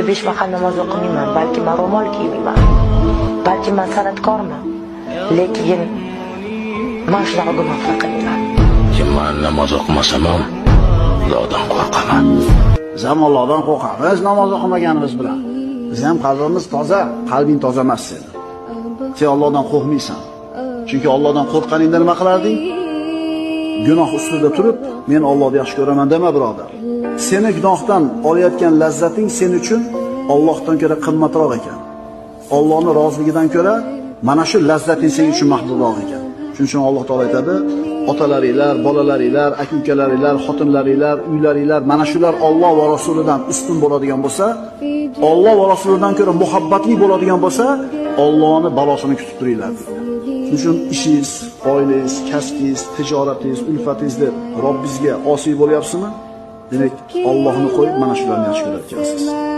5 mahal namoz o'qimayman, balki man ro'mol kiymayman. Balki man san'atkorman. Lekin man shunaqa gunohlar qilmayman. Man namoz o'qimasam ham Xudodan qo'rqaman. Biz ham Allohdan qo'rqamiz namoz o'qimaganimiz bilan. Biz ham qalbimiz toza, qalbing toza emas seni. Sen Allohdan qo'rqmaysan. Chunki Allohdan qo'rqqaningda nima qilarding? Gunoh ustida turib, men Allohni yaxshi ko'raman dema, birodar. Seni gunohdan olayotgan lazzating sen uchun Allohdan ko'ra qimmatroq ekan. Allohning roziligidan ko'ra mana shu lazzating sen uchun mahbubroq ekan. Shuning uchun Alloh taolo aytadi: otalaringlar, bolalaringlar, aka-ukalaringlar, xotinlaringlar, uylaringlar mana shular Alloh va rasulidan ustun bo'ladigan bo'lsa, Alloh va rasulidan ko'ra muhabbatli bo'ladigan bo'lsa, Allohning balosini kutib turinglar deydi. Shuning uchun ishingiz, oilangiz, kasbingiz, tijoratingiz, ulfatingiz deb Robbingizga osiy bo'lyapsizmi? Demak, Allohni qo'yib mana shularni yaxshi ko'rar ekansiz.